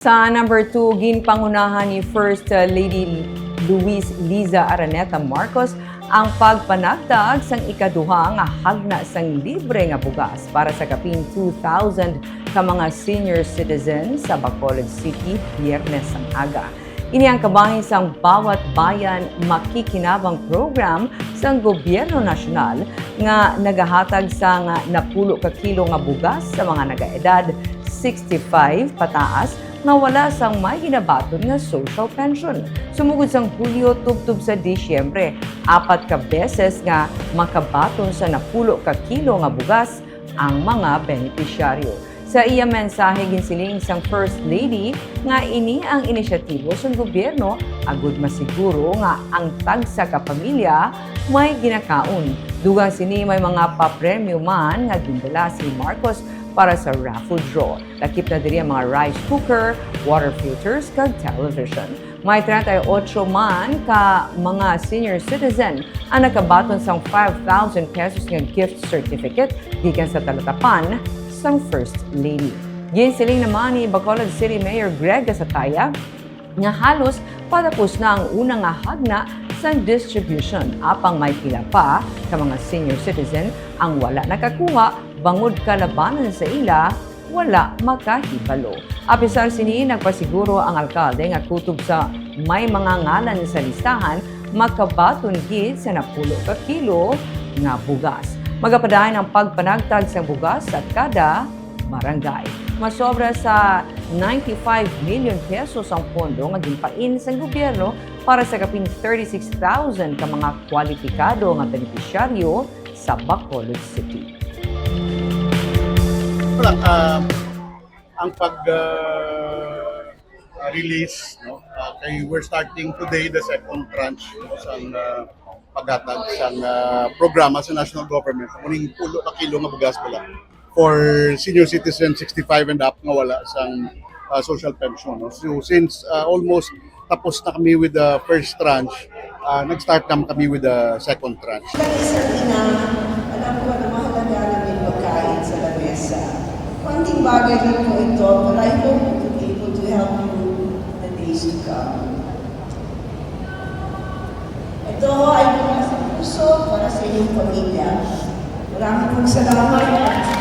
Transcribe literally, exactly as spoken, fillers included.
Sa number two, ginpangunahan ni First Lady Luis Liza Araneta Marcos ang pagpanagtag sang ikaduha nga hagna sang libre nga bugas para sa kapin two thousand ka mga senior citizens sa Bacolod City, Biyernes sang aga. Ini ang kabahin sang Bawat Bayan Makikinabang program sang gobyerno nasyonal nga nagahatag sang napulo ka kilo nga bugas sa mga nagaedad sixty-five pataas nga wala sang may ginabaton nga social pension. Sumugod sang Hulyo tubtob sa Disyembre, apat ka beses nga makabaton sa napulo ka kilo nga bugas ang mga benepisyaryo. Sa iya mensahe, ginsiling sang First Lady nga ini ang inisyatibo sang gobyerno agud masiguro nga ang tagsa ka pamilya may ginakaon. Dugang sini, may mga papremyo man nga gindala si Marcos para sa raffle draw. Lakip na diri ang mga rice cooker, water filters, kag television. May treinta y ocho man ka mga senior citizen ang nakabaton sang five thousand pesos nga gift certificate gikan sa talatapan sang First Lady. Ginsiling naman ni Bacolod City Mayor Greg Gasataya nga halos patapos na ang una nga hagna sang distribution, apang may pila pa ka mga senior citizen ang wala nakakuha bangod kalabanan sa ila wala makahibalo. Apisar sini, nagpasiguro ang alkalde nga kutob sa may mga ngalan sa listahan, makabaton gid sa napulo ka kilo nga bugas. Magapadayon ang pagpanagtag sang bugas sa kada barangay. Masobra sa ninety-five million pesos ang pondo nga ginpain sang gobyerno para sa kapin thirty-six thousand ka mga kwalipikado nga benepisyaryo sa Bacolod City. Wala, ah, ang pag, ah, ah, release, no? Ah, kay we're starting today the second tranche, no, sang, ah, paghatag sang, ah, programa sa national government. Muning pulo ka kilo nga bugas pala for senior citizen sixty-five and up nga wala sang, ah, social pension, no? So since, ah, almost tapos na kami with the first tranche, ah, nag-start naman kami with the second tranche. Bilang isang ina, alam ko na mahalaga na may pagkain sa lamesa. Konting bagay lang po ito, but I hope it will be able to help you in the days to come. Ito ho ay mula sa puso para sa inyong pamilya. Maraming pong salamat.